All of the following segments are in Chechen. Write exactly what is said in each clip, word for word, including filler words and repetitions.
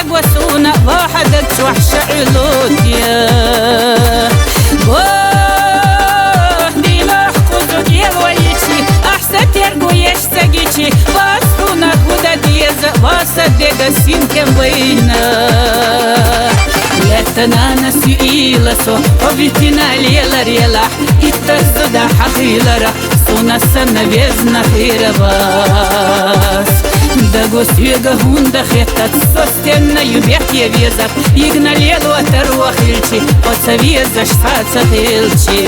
Гва суна ва хьа даг чохь ша Ӏуьллу те. Бо, дийнахь кхузу кӀел вайчи, ахь са тергу еш ца гичи, вас хьуна хӀу дан деза, ва са дега синтем байна. Лаьтта нанас юийла со, хьо витина лелар елахь, иттазза дан хьахийлара, суна санна везна хир вас. Даго соьга хӀунда хеттац, со стенна ю бехке везар, йигна лело тарва хилчи, хьо ца везаш цхьа ца хилчи.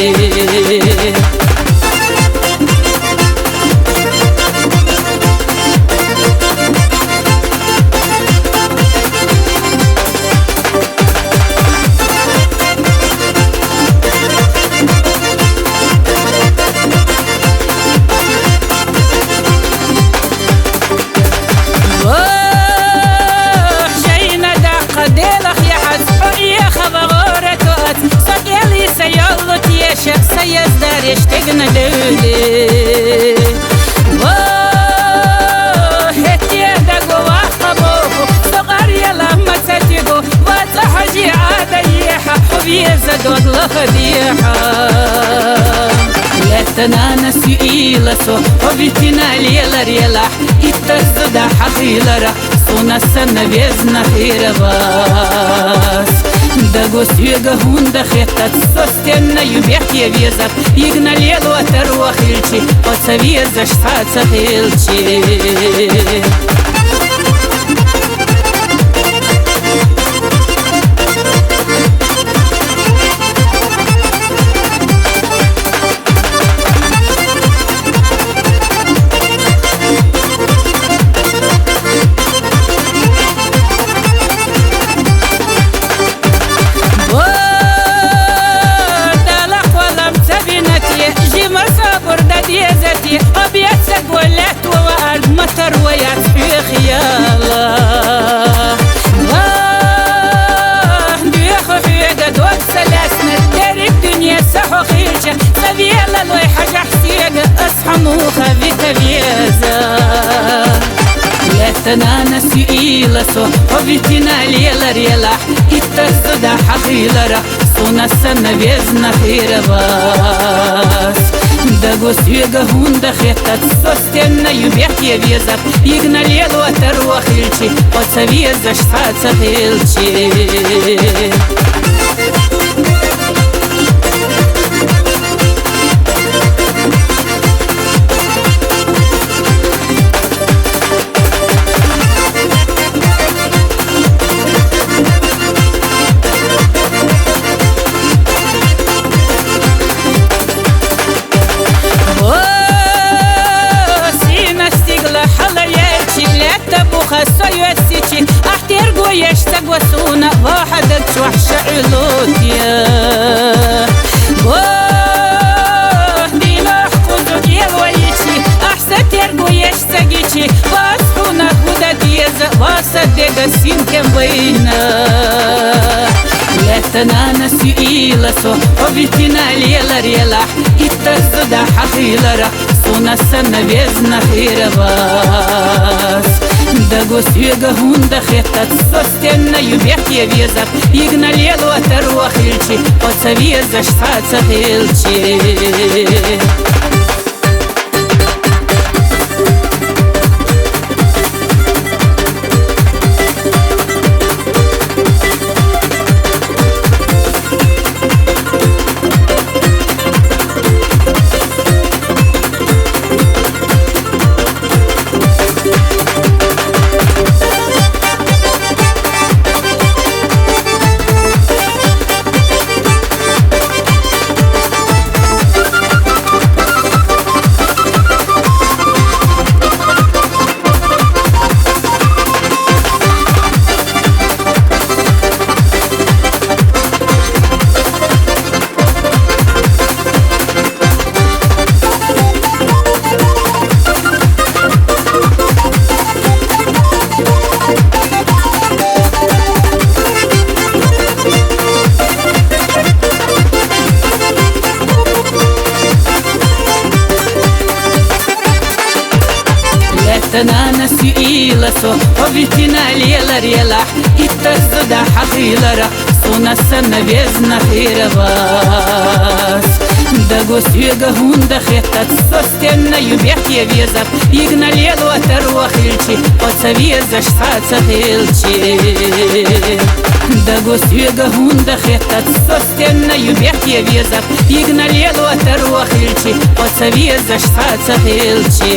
Вахь, жайна даккха делах яхьац, хьо эха вагӀора тоац, со кӀел йиса йоллу теша, са яздареш тегна девли. Ва, хӀетте даго вахха боху, со къаръяла ма ца тигу, ва цӀа хьожи Ӏада ехьа, хьо веза дог лаха дехьа. Лаьтта нанас юийла со, хьо витина лелар елахь, иттазза дан хьахийлара, суна санна везна хир вас. Даго соьга хӀунда хеттац, со стенна ю бехке везар, йигна лело тарва хилчи, хьо ца везаш цхьа ца хилчи. Ва, Далла кхоллам ца бина те, жима сабур дан деза те, хьо беса гуллет ва ва ард ма тарваяц хьоьхияла. Ва, доьху хьоьга дог ца лаьцна, дерриг дуьне са хьо хилча, ца велалой хьажахь соьга, ас хьо муха вита веза. Лаьтта нанас юийла со, хьо витина лелар елахь, иттазза дан хьахийлара, суна санна везна хир вас. Даго соьга хӀунда хеттац, со стенна ю бехке везар, йигна лело тарва хилчи, хьо ца везаш цхьа ца хилчи. О, сина стигла хьала яьлчи, лаьтта буха со йоьссичи, ахь тергу еш ца го суна, ва хьа даг чохь ша Ӏуьллу те. О, дийнахь кхузу кӀел вайчи, ахь са тергу еш ца гичи, вас хьуна хӀу дан деза, ва са дега синтем байна. Лаьтта нанас юийла со, хьо витина лелар елахь, иттазза дан хьахийлара, суна санна везна хир вас. Даго соьга хӀунда хеттац, со стенна ю бехке везар, йигна лело тарва хилчи, хьо ца везаш цхьа ца хилчи. Лаьтта нанас юийла со, хьо витина лелар елахь, и Зуда хьахиларах, сона санна везна хир вац. Дагу соьга хӀунда хеттац, со стенна ю бехке везар, йигна лело тарва хилчи, оца везаш цаца хилчи. Дагу соьга хӀунда хеттац, со стенна ю бехке везар, йигна лело тарва хилчи, оца везаш цаца хилчи.